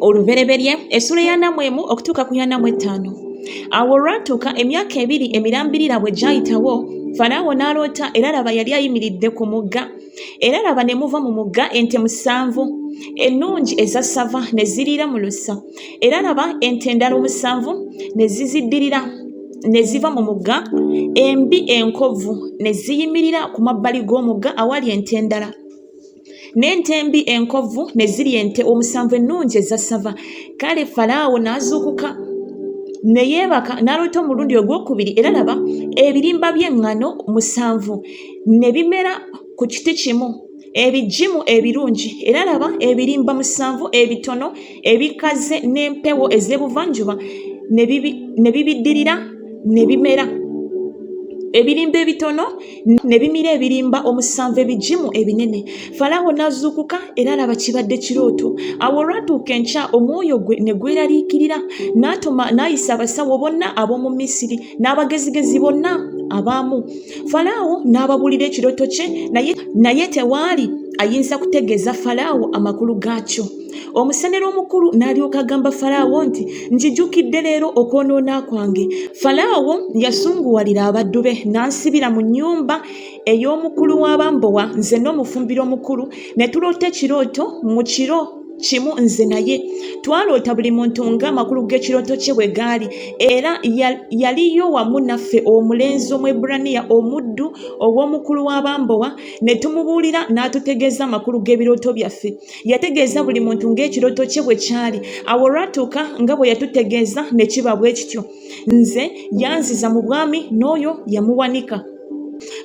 Olubereberye essula ey'ana mu emu okutuuka ku y'ana mu ettaano. Awo olwatuuka emyaka ebiri emirambirira bwe gyayitawo, Falaawo n'aloota, era laba yali ayimiridde ku mugga. Era laba ne muva mu mugga ente musanvu ennungi eza ssava ne ziriira mu lusa. Era laba ente endala omusanvu ne ziziddirira ne ziva mu mugga embi enkovvu ne ziyimirira ku mabbali g'omugga awali ente endala. N'ente embi enkovvu ne zirya ente omusanvu ennungi eza ssava. Kale Falaawo n'azuukuka ne yeebaka n'aloota omulundi ogwokubiri, era laba, ebirimba by'eŋŋano musanvu ne bimera ku kiti kimu, ebigimu ebirungi, era laba, ebirimba musanvu ebitono ebikaze n'empewo ez'ebuvanjuba ne bibiddirira ne bimera. Ebirimba ebitono ne bimira ebirimba omusanvu ebigimu ebinene. Falaawo n'azuukuka, era laba kibadde kirooto. Awo olwatuuka enkya omwoyo gwe ne gweraliikirira, n'atuma n'ayisa abasawo bonna ab'omu Misiri n'abagezigezi bonna abaamu. Falaawo n'ababuulira ekirooto kye, naye tewaali ayinza kutegeeza Falaawo amakulu gaakyo. Omusenero omukulu n'alyoka agamba Falaawo nti, Njijukidde leero okwonoona kwange. Falaawo yasunguwalira abaddu be n'ansibira mu nnyumba ey'omukulu w'abambowa nze n'omufumbiro omukulu ne tuloota ekirooto mu kiro kimu nze naye. Twaloota buli muntu ng'amakulu g'ekirooto kye bwe gaali, era yaliyo wamu naffe omulenzi Omwebbulaniya omuddu ow'omukulu w'abambowa, ne tumubuulira n'atutegeeza amakulu g'ebirooto byaffe. Yategeeza buli muntu ng'ekirooto kye bwe kyali. Awo olwatuuka nga bwe yatutegeeza ne kiba bwe kityo. Nze yanziza mu bwami n'oyo yamuwanika.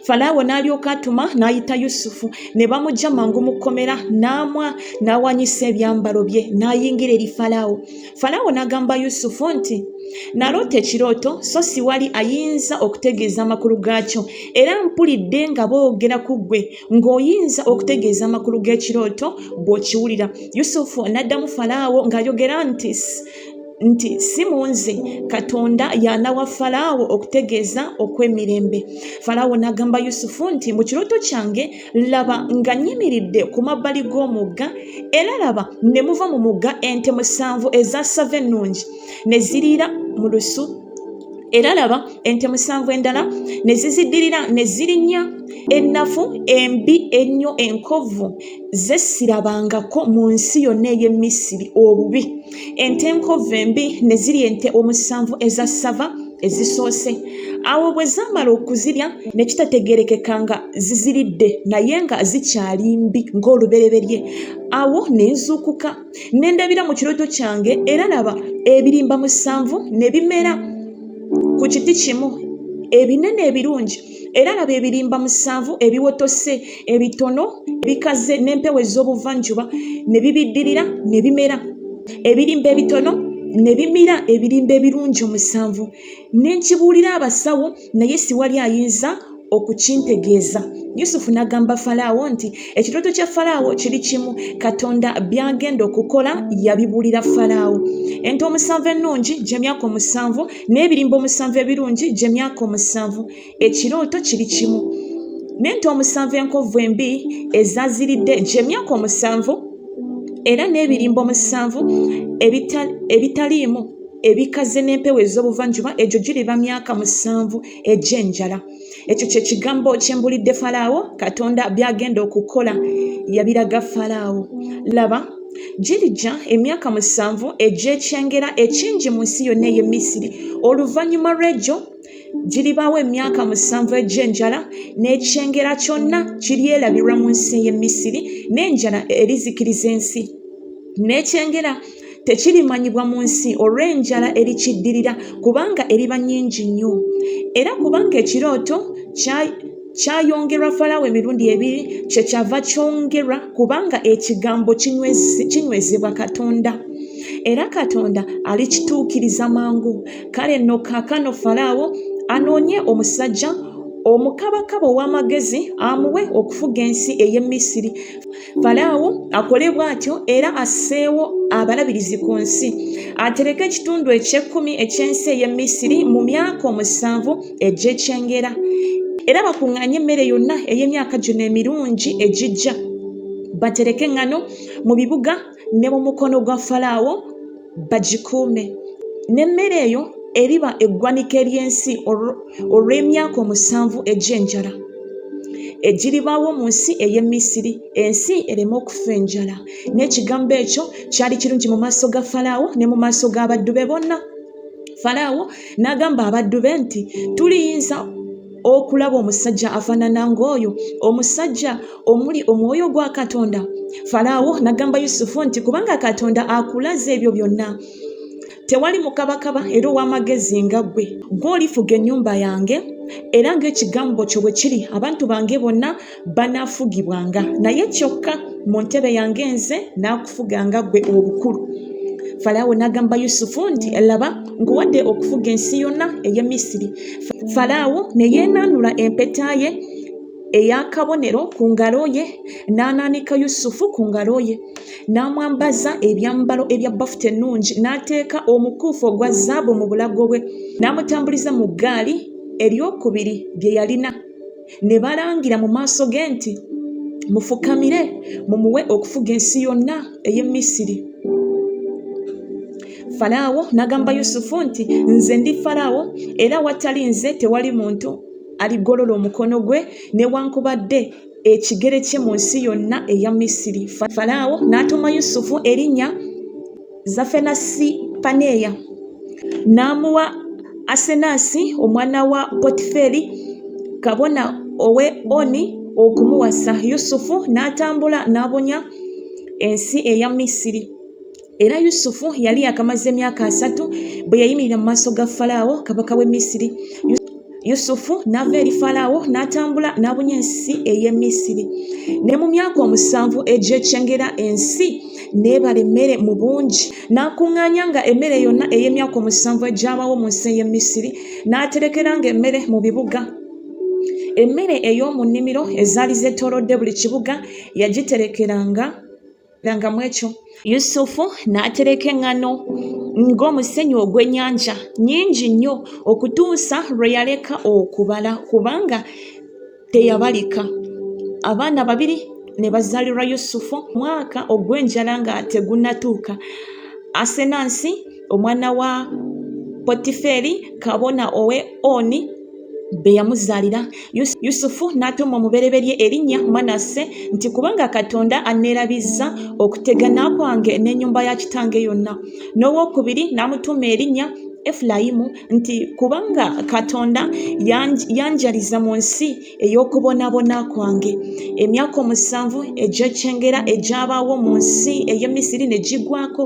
Falaawo n'alyoka atuma n'ayita Yusufu, ne bamuggya mangu mu kkomera, n'amwa n'awanyisa ebyambalo bye, n'ayingira eri Falaawo. Falaawo n'agamba Yusufu nti, Naloota ekirooto, so siwali ayinza okutegeeza amakulu gaakyo, era mpulidde nga boogera ku ggwe ng'oyinza okutegeeza amakulu g'ekirooto bw'okiwulira. Yusufu n'addamu Falaawo ng'ayogera nti, nti si mu nze, Katonda y'anawa Falaawo okutegeeza okw'emirembe. Falaawo n'agamba Yusufu nti, Mu kirooto kyange, laba nga nnyimiridde ku mabbali g'omugga, era laba ne muva mu mugga ente musanvu eza ssava ennungi, ne ziriira mu lusu. Era laba ente musanvu endala ne ziziddirira ne zirinnya ennafu embi ennyo enkovvu ze sirabangako mu nsi yonna ey'e Misiri obubi. Ente enkovvu embi ne zirya ente omusanvu eza ssava ezisoose. Awo bwe zaamala okuzirya ne kitategeerekeka nga ziziridde naye nga zikyali mbi ng'olubereberye. Awo ne nzuukuka. Ne ndabira mu kirooto kyange, era laba, ebirimba musanvu ne bimera ku kiti kimu, ebinene ebirungi, era laba, ebirimba musanvu ebiwotose, ebitono, ebikaze n'empewo ez'obuvanjuba ne bibiddirira ne bimera. Ebirimba ebitono ne bimira ebirimba ebirungi omusanvu. Ne nkibuulira abasawo, naye siwali ayinza okukintegeeza. Yusufu n'agamba Falaawo nti, Ekirooto kya Falaawo kiri kimu, Katonda by'agenda okukola yabibuulira Falaawo. Ente omusanvu ennungi gye myaka omusanvu, n'ebirimba omusanvu ebirungi gye myaka omusanvu. Ekirooto kiri kimu. N'ente omusanvu enkovvu embi ezaziridde gye myaka omusanvu, era n'ebirimba omusanvu ebitaliimu ebikaze n'empewo ez'obuvanjuba, egyo giriba myaka musanvu egy'enjala. Ekyo kye kigambo kye mbulidde Falaawo, Katonda by'agenda okukola yabiraga Falaawo. Laba, girijja emyaka musanvu egy'ekyengera ekingi mu nsi yonna ey'e Misiri. Oluvannyuma lw'egyo giribaawo emyaka musanvu egy'enjala, n'ekyengera kyonna kiryerabirwa mu nsi ey'e Misiri, n'enjala erizikiriza ensi. N'ekyengera tekirimanyibwa mu nsi olw'enjala erikiddirira, kubanga eriba nnyingi nnyo. Era kubanga ekirooto kyayongerwa Falaawo emirundi ebiri, kyekyava kyongerwa, kubanga ekigambo kinywezebwa Katonda, era Katonda alikituukiriza mangu. Kale nno kaakano Falaawo anoonye omusajja omukabakaba ow'amagezi amuwe okufuga ensi ey'e Misiri. Falaawo akole bw'atyo era asseewo abalabirizi ku nsi, atereke ekitundu eky'ekkumi eky'ensi ey'e Misiri mu myaka omusanvu egy'ekyengera, era bakuŋŋaanye emmere yonna ey'emyaka gino emirungi egijja, batereke eŋŋano mu bibuga. ne mu mukono gwa Falaawo bagikuume. N'emmere eyo eriba eggwanika ery'ensi olw'emyaka omusanvu egy'enjala egiribaawo mu nsi ey'e Misiri, ensi ereme okufa enjala. N'ekigambo ekyo kyali kirungi mu maaso ga Falaawo ne mu maaso g'abaddu be bonna. Falaawo n'agamba abaddu be nti, Tuliyinza okulaba omusajja afaanana ng'oyo, omusajja omuli omwoyo gwa Katonda? Falaawo n'agamba Yusufu nti, Kubanga Katonda akulaze ebyo byonna, tewali mukabakaba era ow'amagezi nga ggwe. Ggwe olifuga ennyumba yange, era ng'ekigambo kyo bwe kiri, abantu bange bonna banaafugibwanga, naye kyokka mu ntebe yange nze naakufuganga ggwe obukulu. Falaawo n'agamba Yusufu nti, Laba, nkuwadde okufuga ensi yonna ey'e Misiri. Falaawo ne yeenaanula empeta ye ey'akabonero ku ngalo ye, n'anaanika Yusufu ku ngalo ye, n'amwambaza ebyambalo ebya bafuta ennungi, n'ateeka omukuufu ogwa zaabu mu bulago bwe, n'amutambuliza mu ggaali eryokubiri bye yalina. Ne balangira mu maaso ge nti, Mufukamire mumuwe okufuga ensi yonna ey'e Misiri. Falaawo n'agamba Yusufu nti, Nze ndi Falaawo, era watali nze tewali muntu aligolola omukono gwe newankubadde ekigere kye mu nsi yonna eya Misiri. Falaawo n'atuuma Yusufu erinnya Zafenasi-Paneya, n'amuwa Asenaasi omwana wa Potiferi kabona ow'e Oni okumuwasa. Yusufu n'atambula n'abunya ensi eya Misiri. Era Yusufu yali yakamaze emyaka asatu bwe yayimirira mu maaso ga Falaawo kabaka w'e Misiri. Yusufu n'ava eri Falaawo n'atambula n'abunya ensi ey'e Misiri. Ne mu myaka omusanvu egy'ekyengera ensi n'ebala emmere mu bungi. N'akuŋŋaanyanga emmere yonna ey'emyaka omusanvu egyabawo mu nsi ey'e Misiri, n'aterekeranga emmere mu bibuga. Emmere ey'omu nnimiro ezaali zeetoolodde buli kibuga yagiterekeranga nga mu ekyo. Yusufu n'atereka eŋŋano ng'omusenyu ogw'ennyanja nnyingi nnyo okutuusa lwe yaleka okubala kubanga teyabalika. Abaana babiri ne bazaalirwa Yusufu mwaka ogw'enjala nga tegunnatuuka. Asenansi omwana wa Potiferi kabona ow'e Oni be yamuzaalira. Yusufu n'atuuma omubereberye erinnya Manase nti kubanga Katonda anneerabizza okutegana kwange n'ennyumba ya kitange yonna. N'owokubiri n'amutuuma erinnya Efulayimu nti kubanga Katonda yanjaliza mu nsi ey'okubonaabona kwange. Emyaka omusanvu egy'ekyengera egyabaawo mu nsi ey'e Misiri ne giggwaako.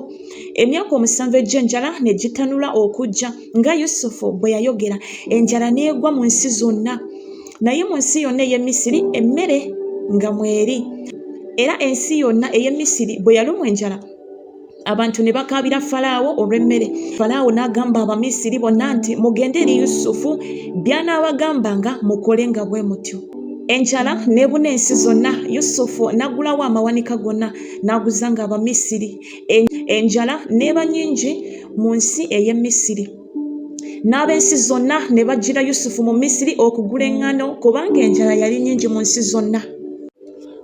Emyaka omusanvu egy'enjala ne gitanula okujja nga Yusufu bwe yayogera, enjala n'egwa mu nsi zonna. Naye mu nsi yonna ey'e Misiri emmere nga mweri. Era ensi yonna ey'e Misiri bwe yalumwa enjala, abantu ne bakaabira Falaawo olw'emmere. Falaawo n'agamba Abamisiri bonna nti, Mugende eri Yusufu, by'anaabagambanga mukole nga bwe mutyo. Enjala n'ebuna ensi zonna, Yusufu n'aggulawo amawanika gonna, n'aguzanga Abamisiri. Enjala n'eba nnyingi mu nsi ey'e Misiri. N'ab'ensi zonna ne bajjira Yusufu mu Misiri okugula eŋŋano, kubanga enjala yali nnyingi mu nsi zonna.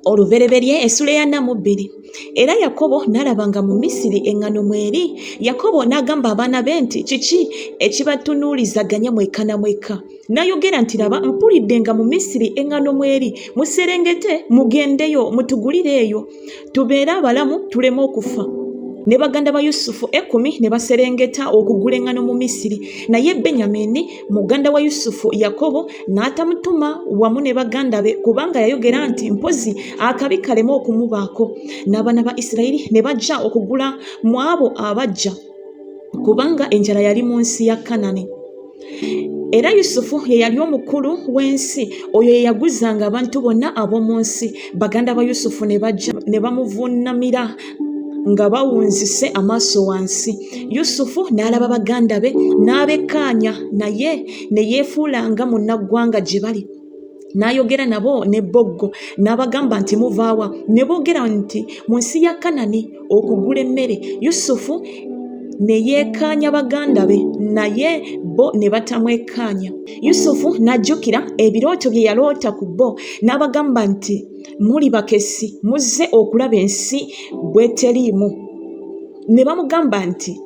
Olubereberye essula eya ana mu bbiri. Era Yakobo n'alaba nga mu Misiri eŋŋano mweri. Yakobo n'agamba abaana be nti, Kiki ekibatunuulizaganya mwekka na mwekka? N'ayogera nti, Laba, mpulidde nga mu Misiri eŋŋano mweri. Muserengete mugendeyo mutugulire eyo, tubeere abalamu tuleme okufa. Ne baganda ba Yusufu ekkumi ne baserengeta okugula eŋŋano mu Misiri. Naye Benyamini muganda wa Yusufu Yakobo n'atamutuma wamu ne baganda be, kubanga yayogera nti, Mpozzi akabi kaleme okumubaako. N'abaana ba Isirayiri ne bajja okugula mu abo abajja, kubanga enjala yali mu nsi ya Kanani. Era Yusufu ye yali omukulu w'ensi, oyo ye yaguzanga abantu bonna ab'omu nsi. Baganda ba Yusufu ne bajja ne bamuvuunamira nga bawunzise amaaso wansi. Yusufu n'alaba baganda be n'abekkaanya, naye ne yeefuula nga munnaggwanga gye bali. N'ayogera nabo n'ebboggo n'abagamba nti, Muvaawa? Ne boogera nti, Mu nsi ya Kanani okugula emmere. Yusufu ne yeekkaanya baganda be, naye bo ne batamwekkaanya. Yusufu n'ajjukira ebirooto bye yaloota ku bo, n'abagamba nti, Muli bakessi, muzze okulaba ensi bw'eteriimu. Ne bamugamba nti,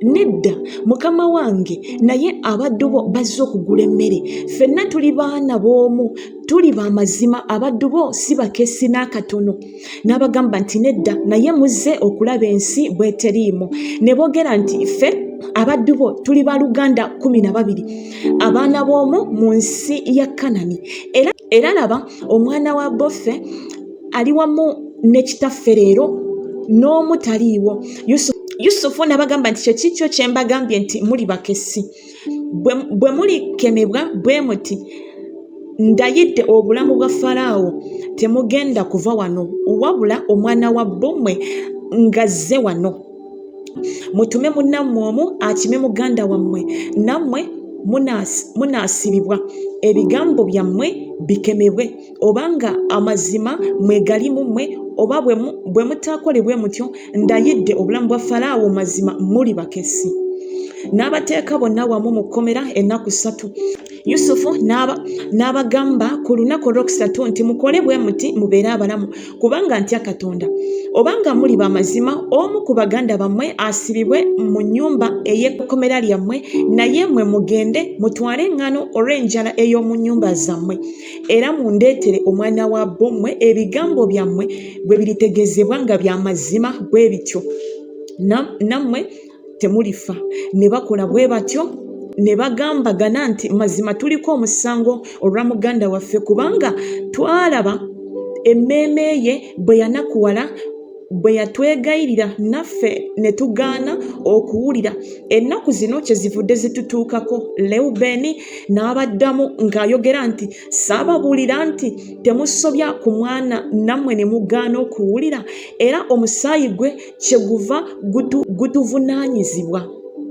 Nedda, mukama wange, naye abaddu bo bazze okugula emmere. Ffenna tuli baana b'omu, tuli ba mazima, abaddu bo si bakessi n'akatono. N'abagamba nti, Nedda, naye muzze okulaba ensi bw'eteriimu. Ne boogera nti, Ffe abaddu bo tuli baluganda 12, abaana b'omu mu nsi ya Kanani. Era laba, omwana wa boffe ali wamu ne kitaffe leero, n'omu taliiwo. Yusufu n'abagamba nti, Kye kikyo kye mbagambye nti muli bakessi. Bwe mulikemebwa bwe muti, ndayidde obulamu bwa Falaawo, temugenda kuva wano, wabula omwana wa bbomwe ng'azze wano. Mutume munnammwe omu akime muganda wammwe, nammwe munaasibibwa, ebigambo byammwe bikemebwe, oba nga amazima mwegali mu mmwe, oba bwe mutaakole bwe mutyo, ndayidde obulamu bwa Falaawo, mazima muli bakessi. N'abateeka bonna wamu mu kkomera ennaku ssatu. Yusufu n'abagamba ku lunaku olwokusatu nti, Mukole bwe muti mubeere abalamu, kubanga ntya Katonda. Obanga muli ba mazima, omu ku baganda bammwe asibibwe mu nnyumba ey'ekkomera lyammwe, naye mmwe mugende mutwale eŋŋano olw'enjala ey'omu nnyumba zammwe, era mundeetere omwana wa bommwe, ebigambo byammwe bwe biritegeezebwa nga bya mazima bwe bityo, nammwe temulifa. Ne bakola bwe batyo, ne bagambagana nti, Mazima tuliko omusango olwa muganda waffe, kubanga twalaba emmeeme ye bwe yanakuwala bwe yatwegayirira, naffe ne tugaana okuwulira. Ennaku zino kyezivudde zitutuukako. Lewubeeni n'abaddamu ng'ayogera nti, Saababuulira nti temusobya ku mwana, nammwe ne mugaana okuwulira? Era omusaayi gwe kyeguva gutuvunaanyizibwa.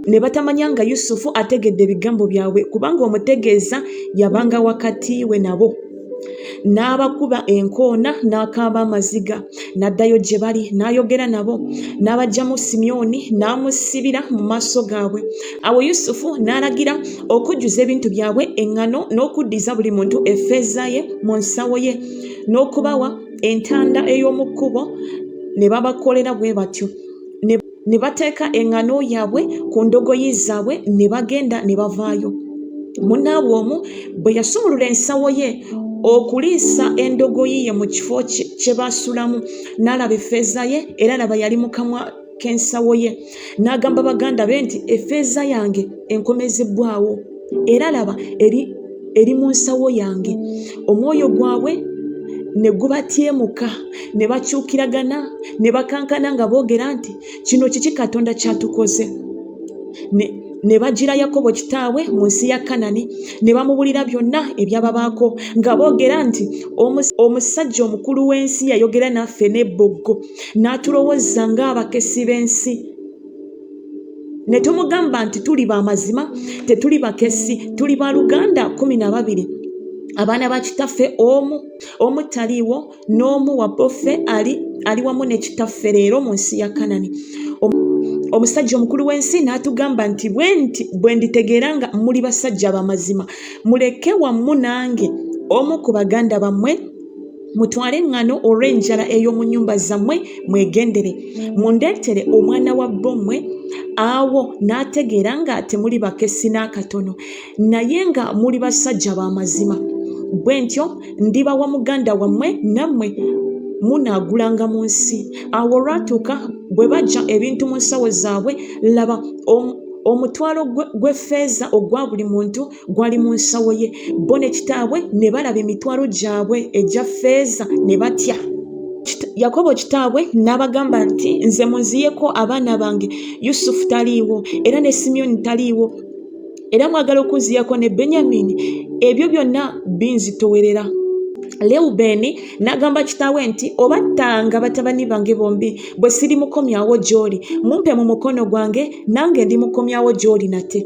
Ne batamanya nga Yusufu ategedde ebigambo byabwe, kubanga omutegeeza yabanga wakati we nabo. N'abakuba enkoona n'akaaba amaziga, n'addayo gye bali n'ayogera nabo, n'abaggyamu Simyoni n'amusibira mu maaso gaabwe. Awo Yusufu n'alagira okujjuza ebintu byabwe eŋŋano n'okuddiza buli muntu effeeza ye mu nsawo ye, n'okubawa entanda ey'omu kkubo, ne babakolera bwe batyo. Ne bateeka eŋŋano yaabwe ku ndogoyi zaabwe ne bagenda ne bavaayo. Munnaabwe omu bwe yasumulula ensawo ye okuliisa endogoyi ye mu kifo kye baasulamu, n'alaba effeeza ye, era laba yali mu kamwa k'ensawo ye. N'agamba baganda be nti, Effeeza yange enkomezebbwawo, era laba eri eri mu nsawo yange. Omwoyo gwabwe ne gubatyemuka, ne bakyukiragana, ne bakankana nga boogera nti, Kino kiki Katonda ky'atukoze? Ne bagira Yakobo kitaabwe mu nsi ya Kanani, ne bamubuulira byonna ebyababaako, nga boogera nti, Omusajja omukulu w'ensi yayogera naffe n'ebboggo, n'atulowooza ng'abakessi b'ensi. Ne tumugamba nti, Tuli ba mazima, tetuli bakessi, tuli ba luganda 12, abaana ba kitaffe omu, omu taliiwo, n'omu wa boffe ali, ali wamu ne kitaffe leero mu nsi ya Kanani. Omusajja omukulu w'ensi n'atugamba nti, Bwe nti bwe nditegeera nga muli basajja ba mazima, muleke wamu nange omu ku baganda bammwe, mutwale eŋŋano olw'enjala ey'omu nnyumba zammwe, mwegendere, mundeetere omwana wa bbommwe. Awo n'ategeera nga temuli bakessi n'akatono, naye nga muli basajja ba mazima. Bwe ntyo ndibawa muganda wammwe, nammwe munaagulanga mu nsi. Awo olwatuuka bwe baggya ebintu mu nsawo zaabwe, laba, omutwalo gw'effeeza ogwa buli muntu gwali mu nsawo ye. Bo ne kitaabwe ne balaba emitwalo gyabwe egya ffeeza ne batya. Yakobo kitaabwe n'abagamba nti, Nze munziyeko abaana bange, Yusufu taliiwo, era ne Simyoni taliiwo, era mwagala okunziyako ne Benyamini, ebyo byonna binzitowerera. Lewubeeni n'agamba kitaawe nti, Obattanga batabani bange bombi, bwe sirimukomyawo gy'oli. Mumpe mu mukono gwange, nange ndimukomyawo gy'oli nate.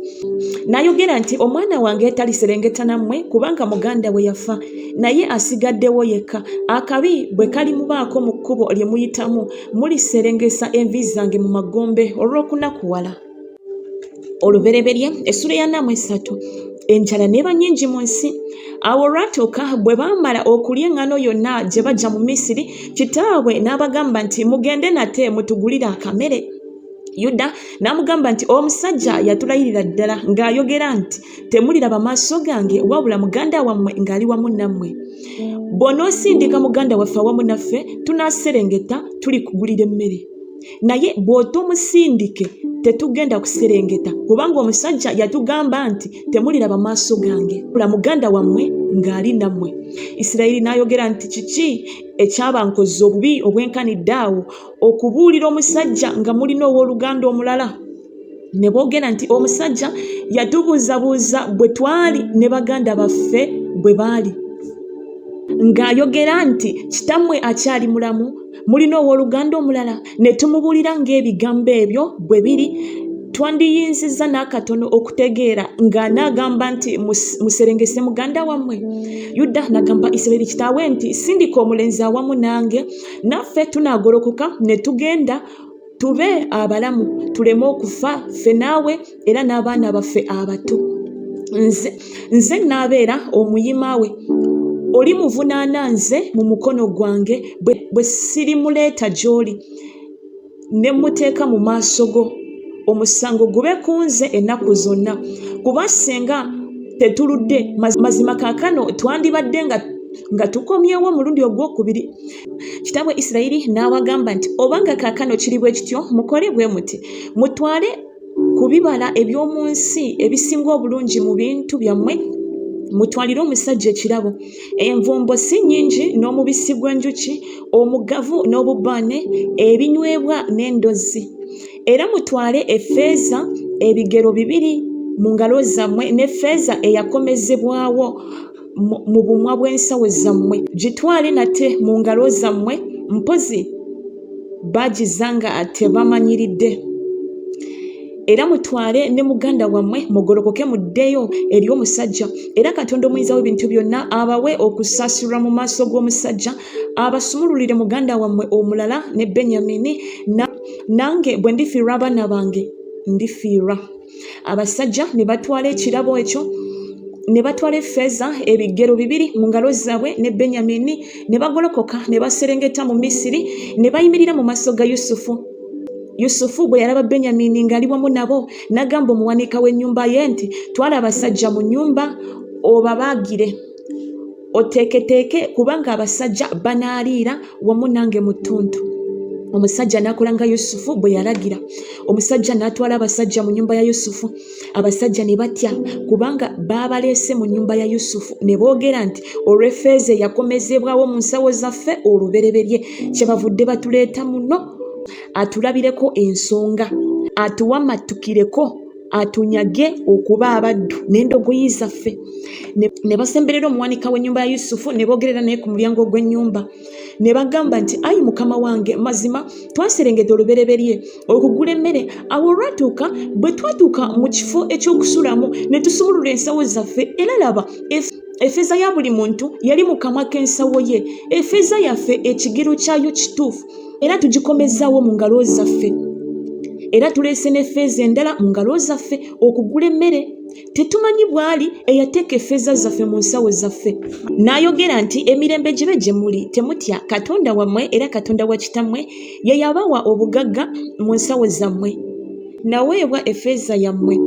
N'ayogera nti, Omwana wange taliserengeta nammwe, kubanga muganda we yafa, naye asigaddewo yekka. Akabi bwe kalimubaako mu kkubo lye muyitamu, muliserengesa envi zange mu magombe olw'okunakuwala. Olubereberye essula ya 43. Enjala n'eba nnyingi mu nsi. Awo olwatuuka bwe baamala okulya eŋŋano yonna gye baggya mu Misiri, kitaabwe n'abagamba nti, Mugende nate mutugulire akamere. Yuda n'amugamba nti, Omusajja yatulayirira ddala ng'ayogera nti, Temuliraba maaso gange wabula muganda wammwe ng'ali wamu nammwe. Bw'onoosindika muganda waffe awamu naffe, tunaaserengeta tulikugulira emmere. Naye bw'otomusindike, tetugenda kuserengeta, kubanga omusajja yatugamba nti, Temuliraba maaso gange wabula muganda wammwe ng'ali nammwe. Isirayiri n'ayogera nti, Kiki ekyabankoza obubi obwenkanidde awo, okubuulira omusajja nga mulina ow'oluganda omulala? Ne boogera nti, Omusajja yatubuuzabuuza bwe twali ne baganda baffe bwe baali, ng'ayogera nti, Kitammwe akyali mulamu? Mulina ow'oluganda omulala? Ne tumubuulira ng'ebigambo ebyo bwe biri. Twandiyinzizza n'akatono okutegeera ng'anaagamba nti, Muserengese muganda wammwe? Yuda n'agamba Isirayiri kitaawe nti, Sindika omulenzi awamu nange, naffe tunaagolokoka ne tugenda tube abalamu tuleme okufa ffe naawe era n'abaana baffe abato. Nze, nze naabeera omuyima we. Olimuvunaana nze mu mukono gwange bwe sirimuleeta gy'oli ne mmuteeka mu maaso go, omusango gube ku nze ennaku zonna. Kuba singa tetuludde, mazima kaakano twandibadde nga tukomyewo omulundi ogw'okubiri. Kitaabwe Isirayiri n'abagamba nti, Obanga kaakano kiri bwe kityo, mukole bwe muti, mutwale ku bibala eby'omu nsi ebisinga obulungi mu bintu byammwe, mutwalire omusajja ekirabo, envumbo si nnyingi n'omubisi gw'enjuki, omugavu n'obubaane, ebinywebwa n'endozzi. Era mutwale effeeza ebigero bibiri mu ngalo zammwe n'effeeza eyakomezebwawo mu bumwa bw'ensawo zammwe, gitwale nate mu ngalo zammwe, mpozi bagiza nga tebamanyiridde. Era mutwale ne muganda wammwe, mugolokoke muddeyo eri omusajja. Era Katonda Omuyinza w'ebintu byonna abawe okusaasirwa mu maaso g'omusajja, abasumululire muganda wammwe omulala ne Benyamini, nange bwe ndifiirwa abaana bange, ndifiirwa. Abasajja ne batwala ekirabo ekyo, ne batwala effeeza ebigero bibiri mu ngalo zaabwe ne Benyamini, ne bagolokoka ne baserengeta mu Misiri, ne bayimirira mu maaso ga Yusufu. Yusufu bwe yalaba Benyamini ng'ali wamu nabo, n'agamba omuwanika w'ennyumba ye nti, Twala abasajja mu nnyumba obabaagire, oteeketeeke, kubanga abasajja banaaliira wamu nange mu ttuntu. Omusajja n'akola nga Yusufu bwe yalagira. Omusajja n'atwala abasajja mu nnyumba ya Yusufu. Abasajja ne batya, kubanga baabaleese mu nnyumba ya Yusufu. Ne boogera nti, Olw'effeeza eyakomezebwawo mu nsawo zaffe olubereberye, kyebavudde batuleeta muno, atulabireko ensonga, atuwammattukireko, atunyage okuba abaddu n'endogoyi zaffe. Ne basemberera omuwanika w'ennyumba ya Yusufu, ne boogerera naye ku mulyango gw'ennyumba. Ne bagamba nti, Ayi mukama wange, mazima twaserengeta olubereberye okugula emmere. Awo olwatuuka bwe twatuuka mu kifo eky'okusulamu, ne tusumulula ensawo zaffe, era laba, effeeza ya buli muntu yali mu kamwa k'ensawo ye. Effeeza yaffe ekigero kyayo kituufu, era tugikomezzaawo mu ngalo zaffe, era tuleese n'effeeza endala mu ngalo zaffe okugula emmere. Tetumanyi bw'ali eyateeka effeeza zaffe mu nsawo zaffe. N'ayogera nti, Emirembe gibe gye muli, temutya, Katonda wammwe era Katonda wa kitammwe ye yabawa obugagga mu nsawo zammwe. Naweebwa effeeza yammwe.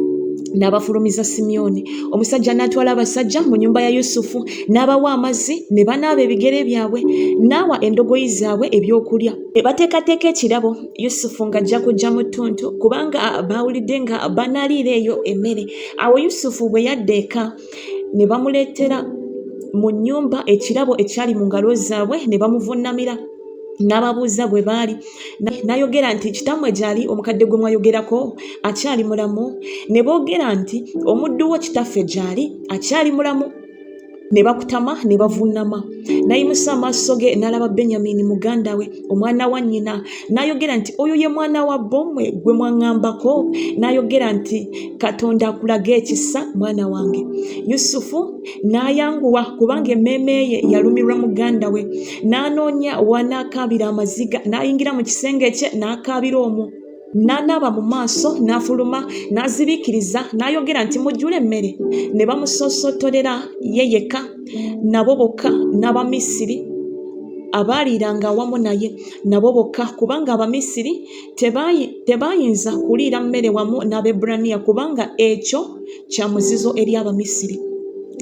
N'abafulumiza Simyoni. Omusajja n'atwala abasajja mu nnyumba ya Yusufu, n'abawa amazzi ne banaaba ebigere byabwe, n'awa endogoyi zaabwe ebyokulya. Ne bateekateeka ekirabo. Yusufu ng'ajja kujja mu ttuntu, kubanga baawulidde nga banaliira eyo emmere. Awo Yusufu bwe yadda eka, ne bamuleetera mu nnyumba ekirabo ekyali mu ngalo zaabwe, ne bamuvunnamira. N'ababuuza bwe baali. N'ayogera nti, Kitammwe gy'ali, omukadde gwe mwayogerako, akyali mulamu? Ne boogera nti, Omuddu wo kitaffe gy'ali, akyali mulamu. Ne bakutama ne bavunnama. N'ayimusa amaaso ge n'alaba Benyamini muganda we, omwana wa nnyina. N'ayogera nti, Oyo ye mwana wa bommwe gwe mwaŋŋambako? N'ayogera nti, Katonda akulage ekisa, mwana wange. Yusufu n'ayanguwa, kubanga emmeeme ye yalumirwa muganda we. N'anoonya w'anaakaabira amaziga, n'ayingira mu kisenge kye n'akaabira omwo. N'anaaba mu maaso, n'afuluma, n'azibiikiriza, n'ayogera nti, Mujjule emmere. Ne bamusoosootorera ye yekka, nabo bokka, n'Abamisiri abaaliiranga awamu naye, nabo bokka, kubanga Abamisiri tebaayinza kuliira mmere wamu n'Abaebbulaniya, kubanga ekyo kya muzizo eri Abamisiri.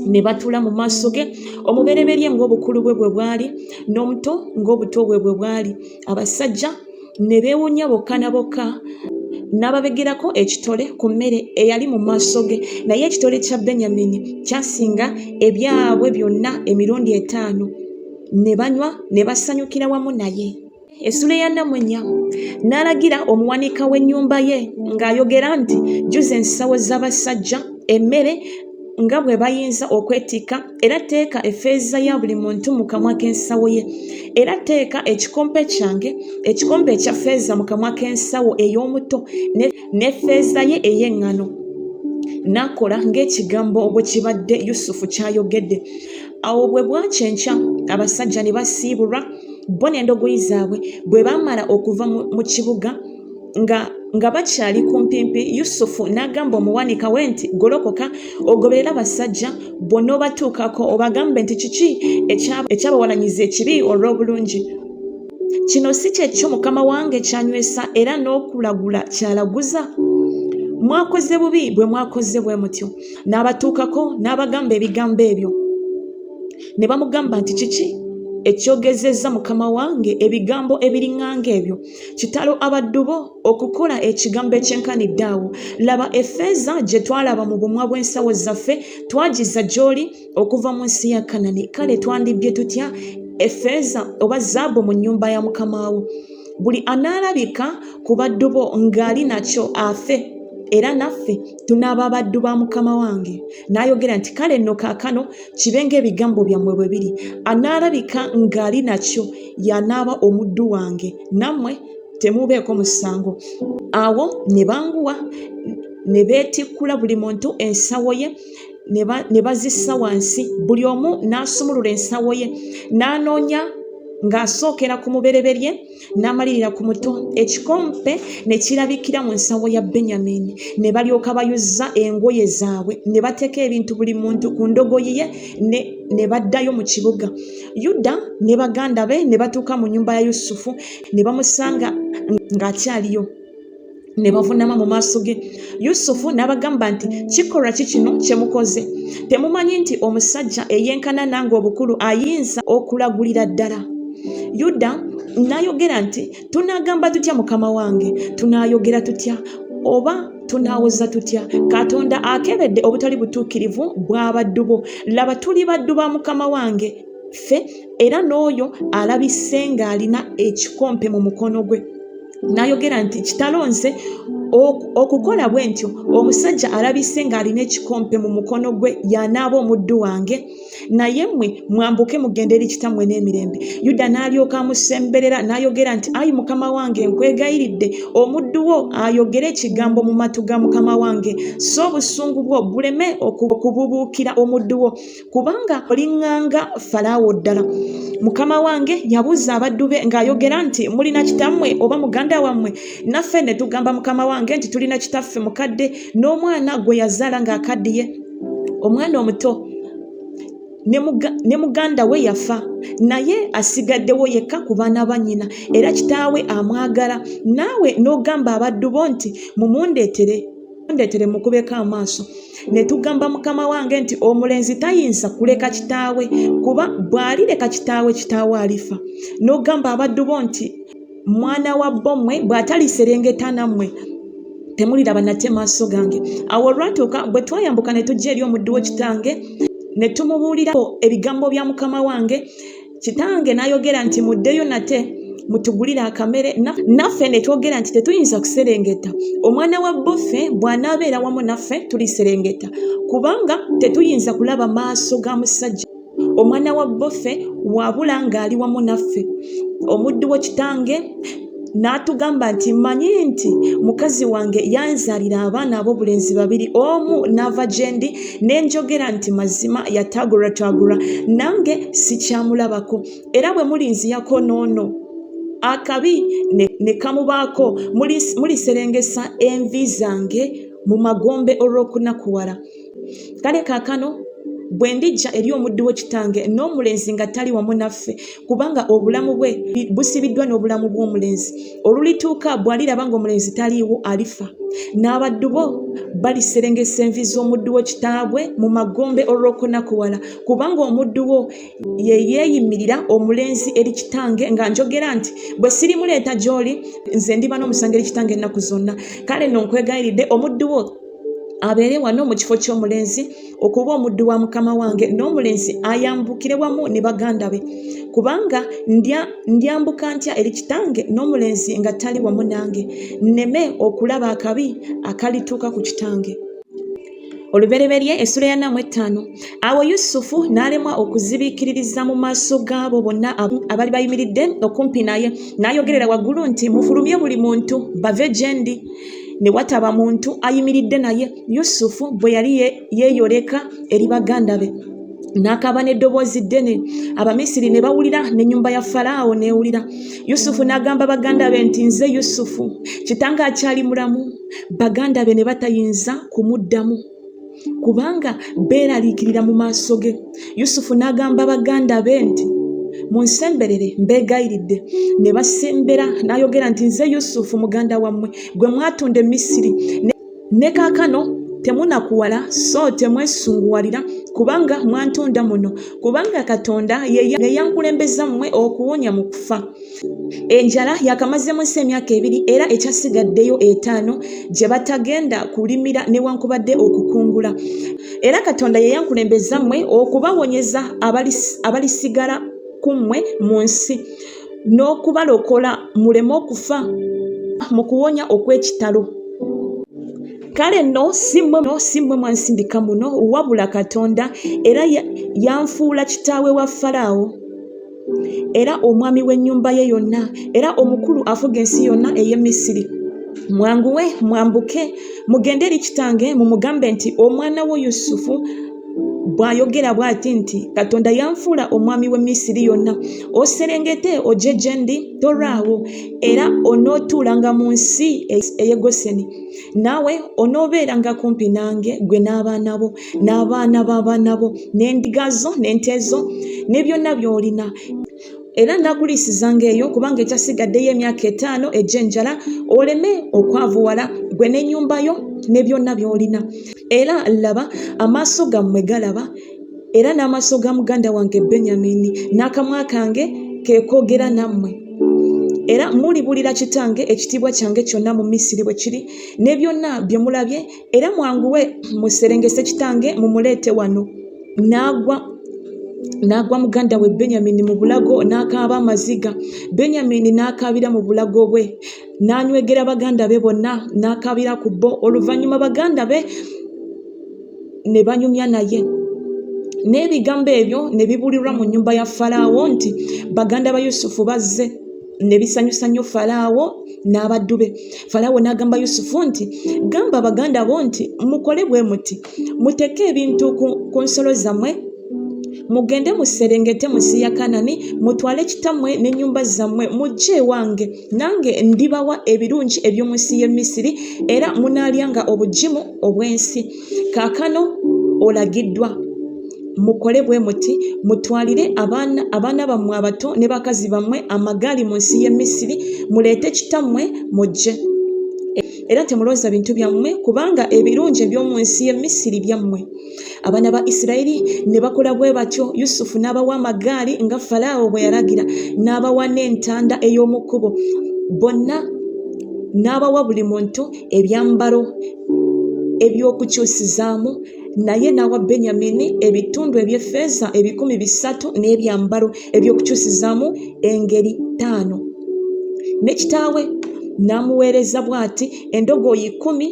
Ne batuula mu maaso ge, omubereberye ng'obukulu bwe bwe bwali, n'omuto ng'obuto bwe bwe bwali. Abasajja ne beewuunya bokka na bokka, n'ababegerako ekitole ku mmere eyali mu maaso ge, naye ekitole kya Benyamini kyasinga ebyabwe byonna emirundi etaano. Ne banywa ne basanyukira wamu naye. Essula eya Namunya. N'alagira omuwanika w'ennyumba ye ng'ayogera nti, Jjuza ensawo z'abasajja emmere nga bwe bayinza okwetikka, era teeka effeeza ya buli muntu mu kamwa k'ensawo ye, era teeka ekikompe kyange, ekikompe ekya ffeeza mu kamwa k'ensawo ey'omuto n'effeeza ye ey'eŋŋano. N'akola ng'ekigambo bwe kibadde Yusufu ky'ayogedde. Awo bwe bwakya enkya, abasajja ne basiibulwa, bo n'endogoyi zaabwe. Bwe baamala okuva mu kibuga, nga bakyali kumpimpi, Yusufu n'agamba omuwanika we nti, Golokoka ogoberere abasajja, bw'onoobatuukako obagambe nti, Kiki ekyabawalanyiza ekibi olw'obulungi? Kino si kye kyo mukama wange ky'anywesa era n'okulagula ky'alaguza? Mwakoze bubi bwe mwakoze bwe mutyo. N'abatuukako n'abagamba ebigambo ebyo. Ne bamugamba nti, Kiki ekyogezezza mukama wange ebigambo ebiriŋŋanga ebyo? Kitalo abaddu bo okukola ekigambo ekyenkanidde awo! Laba, effeeza gye twalaba mu bumwa bw'ensawo zaffe twagizza gy'oli okuva mu nsi ya Kanani. Kale twandibbye tutya effeeza oba zaabu mu nnyumba ya mukama wo? Buli anaalabika ku baddu bo ng'ali nakyo afe, era naffe tunaaba baddu ba mukama wange. N'ayogera nti, Kale nno kaakano kibe ng'ebigambo byammwe bwe biri. Anaalabika ng'ali nakyo y'anaaba omuddu wange, nammwe temuubeeko musango. Awo ne banguwa ne beetikkula buli muntu ensawo ye ne bazissa wansi, buli omu n'asumulula ensawo ye, n'anoonya ng'asookera ku mubereberye n'amalirira ku muto, ekikompe ne kirabikira mu nsawo ya Benyamini. Ne balyoka bayuza engoye zaabwe, ne bateeka ebintu buli muntu ku ndogoyi ye, ne baddayo mu kibuga. Yuda ne baganda be ne batuuka mu nnyumba ya Yusufu, ne bamusanga ng'akyaliyo, ne bavunnama mu maaso ge. Yusufu n'abagamba nti, Kikolwa ki kino kye mukoze? Temumanyi nti omusajja eyenkana nange obukulu ayinza okulagulira ddala? Yuda n'ayogera nti, Tunaagamba tutya mukama wange? Tunaayogera tutya oba tunaawoza tutya? Katonda akebedde obutali butuukirivu bw'abaddu bo. Laba, tuli baddu ba mukama wange ffe, era n'oyo alabise ng'alina ekikompe mu mukono gwe. N'ayogera nti, Kitalo nze okukola bwe ntyo! Omusajja alabise ng'alina ekikompe mu mukono gwe y'anaaba omuddu wange? Naye mmwe mwambuke mugende eri kitammwe n'emirembe. Yuda n'alyoka amusemberera n'ayogera nti, Ayi mukama wange, nkwegayiridde omuddu wo ayogere ekigambo mu matu ga mukama wange, so obusungu bwo buleme okububuukira omuddu wo, kubanga oliŋŋanga Falaawo ddala. Mukama wange yabuuza abaddu be ng'ayogera nti, Mulina kitammwe oba muganda wammwe? Naffe ne tugamba mukama wange nti, Tulina kitaffe mukadde n'omwana gwe yazaala ng'akaddiye, omwana omuto ne muganda we yafa, naye asigaddewo yekka ku baana ba nnyina, era kitaawe amwagala. Naawe n'ogamba abaddu bo nti, Mumundeetere ndeetere mukubeko amaaso. Ne tugamba mukama wange nti, Omulenzi tayinza kuleka kitaawe, kuba bw'alireka kitaawe, kitaawe alifa. N'ogamba abaddu bo nti, Mwana wa bommwe bw'ataliserengeta nammwe, temuliraba nate maaso gange. Awo olwatuuka bwe twayambuka ne tujja eri omuddu wo kitange, ne tumubuulira ebigambo bya mukama wange. Kitange n'ayogera nti, Muddeyo nate mutugulire akamere. Naffe ne twogera nti, Tetuyinza kuserengeta. Omwana wa bbuffe bw'anaabeera wamu naffe tuliserengeta, kubanga tetuyinza kulaba maaso ga musajja omwana wa bbuffe wabula ng'ali wamu naffe. Omuddu wo kitange n'atugamba nti, Mmanyi nti mukazi wange yanzaalira abaana ab'obulenzi babiri, omu n'ava gye ndi, ne njogera nti, Mazima yataagulwataagulwa, nange sikyamulabako. Era bwe mulinziyako n'ono, akabi ne kamubaako, muliserengesa envi zange mu magombe olw'okunakuwala. Kale kaakano Bwe ndijja eri omuddu wo kitange n'omulenzi nga tali wamu naffe, kubanga obulamu bwe busibiddwa n'obulamu bw'omulenzi, olulituuka bw'aliraba ng'omulenzi taliiwo, alifa. N'abaddu bo baliserengesa envi z'omuddu wo kitaabwe mu magombe olw'okunakuwala, kubanga omuddu wo ye yeeyimirira omulenzi eri kitange nga njogera nti, Bwe sirimuleeta gy'oli, nze ndiba n'omusango eri kitange ennaku zonna. Kale nno nkwegayiridde omuddu wo abeere wano mu kifo ky'omulenzi okuba omuddu wa mukama wange, n'omulenzi ayambukire wamu ne baganda be. Kubanga ndyambuka ntya eri kitange n'omulenzi nga tali wamu nange, nneme okulaba akabi akalituuka ku kitange? Olubereberye essula ya 45. Awo Yusufu n'alemwa okuzibiikiririza mu maaso g'abo bonna abali bayimiridde okumpi naye, n'ayogerera waggulu nti, Mufulumye buli muntu bave gye ndi. Ne wataba muntu ayimiridde naye. Yusufu bwe yali yeeyoleka eri baganda be, n'akaaba n'eddoboozi ddene, Abamisiri ne bawulira, n'ennyumba ya Falaawo n'ewulira. Yusufu n'agamba baganda be nti, Nze Yusufu, kitange akyali mulamu? Baganda be ne batayinza kumuddamu, kubanga beeraliikirira mu maaso ge. Yusufu n'agamba baganda be nti, Munsemberere, mbeegayiridde. Ne basembera, n'ayogera nti, Nze Yusufu muganda wammwe, gwe mwatunda e Misiri. Ne kaakano temunakuwala so temwesunguwalira, kubanga mwantunda muno, kubanga Katonda ye yankulembeza mmwe okuwonya mu kufa. Enjala yakamaze mu nsi emyaka ebiri era ekyasigaddeyo etaano gye batagenda kulimira newankubadde okukungula. Era Katonda ye yankulembeza mmwe okubawonyeza abalisigala ku mmwe mu nsi n'okubalokola muleme okufa mu kuwonya okw'ekitalo. Kale nno si mmwe mwansindika muno, wabula Katonda, era yanfuula kitaawe wa Falaawo era omwami w'ennyumba ye yonna, era omukulu afuga ensi yonna ey'e Misiri. Mwanguwe, mwambuke, mugende eri kitange, mumugambe nti, Omwana wo Yusufu bw'ayogera bw'ati nti, Katonda yanfuula omwami w'e Misiri yonna. Oserengete ojje gye ndi, tolwawo, era onootuulanga mu nsi ey'e Goseni. Naawe onoobeeranga kumpi nange, ggwe n'abaana bo, n'abaana b'abaana bo, n'endiga zo n'ente zo, ne byonna by'olina. Era nnaakuliisizanga eyo, kubanga ekyasigaddeyo emyaka etaano egy'enjala, oleme okwavuwala, ggwe n'ennyumba yo ne byonna by'olina. Era laba, amaaso gammwe galaba, era n'amaaso ga muganda wange Benyamini, n'akamwa kange ke koogera nammwe. Era mulibulira kitange ekitiibwa kyange kyonna mu Misiri bwe kiri, ne byonna bye mulabye, era mwanguwe muserengese kitange mumuleete wano. N'agwa n'agwa muganda we Benyamini mu bulago n'akaaba amaziga. Benyamini n'akaabira mu bulago bwe, n'anywegera baganda be bonna, n'akaabira ku bo. Oluvannyuma baganda be ne banyumya naye. N'ebigambo ebyo ne bibulirwa mu nnyumba ya Falaawo nti, Baganda ba Yusufu bazze. Ne bisanyusa nnyo Falaawo n'abaddu be. Falaawo n'agamba Yusufu nti, Gamba baganda bo nti, Mukole bwe muti, muteeke ebintu ku nsolo zammwe, mugende muserengete mu nsi ya Kanani, mutwale kitammwe n'ennyumba zammwe, mujje ewange, nange ndibawa ebirungi eby'omu nsi y'e Misiri, era munaalyanga obugimu obw'ensi. Kaakano olagiddwa. Mukole bwe muti, mutwalire abaana, abaana bammwe abato ne bakazi bammwe amagaali mu nsi y'e Misiri, muleete kitammwe mujje. Era temulonza bintu byammwe, kubanga ebirungi eby'omu nsi y'e Misiri byammwe. Abaana ba Isirayiri ne bakola bwe batyo, Yusufu n'abawa amagaali nga Falaawo bwe yalagira, n'abawa n'entanda ey'omu kkubo. Bonna n'abawa buli muntu ebyambalo eby'okukyusizaamu, naye n'awa Benyamini ebitundu eby'effeeza 300 n'ebyambalo eby'okukyusizaamu engeri ttaano. Ne kitaawe n'amuweereza bw'ati endogoyi kkumi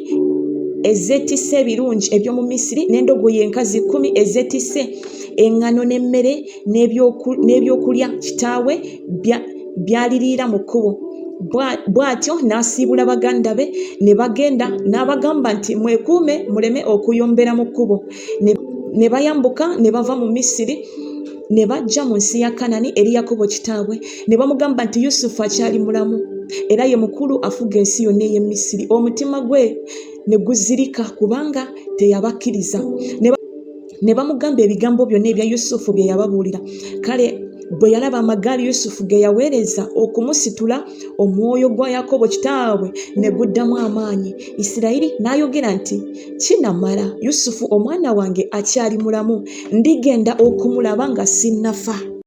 ezeetisse ebirungi eby'omu Misiri, n'endogoyi enkazi kkumi ezeetisse eŋŋano n'emmere n'ebyokulya kitaawe by'aliriira mu kkubo. Bw'atyo n'asiibula baganda be ne bagenda, n'abagamba nti, Mwekuume muleme okuyombera mu kkubo. Ne bayambuka ne bava mu Misiri ne bajja mu nsi ya Kanani eri Yakobo kitaabwe, ne bamugamba nti, Yusufu akyali mulamu, era ye mukulu afuga ensi yonna ey'e Misiri. Omutima gwe ne guzirika kubanga teyabakkiriza. Ne bamugamba ebigambo byonna ebya Yusufu bye yababuulira. Kale bwe yalaba amagaali Yusufu ge yaweereza okumusitula, omwoyo gwa Yakobo kitaabwe ne guddamu amaanyi. Isirayiri n'ayogera nti, Kinamala, Yusufu omwana wange akyali mulamu, ndigenda okumulaba nga sinnafa.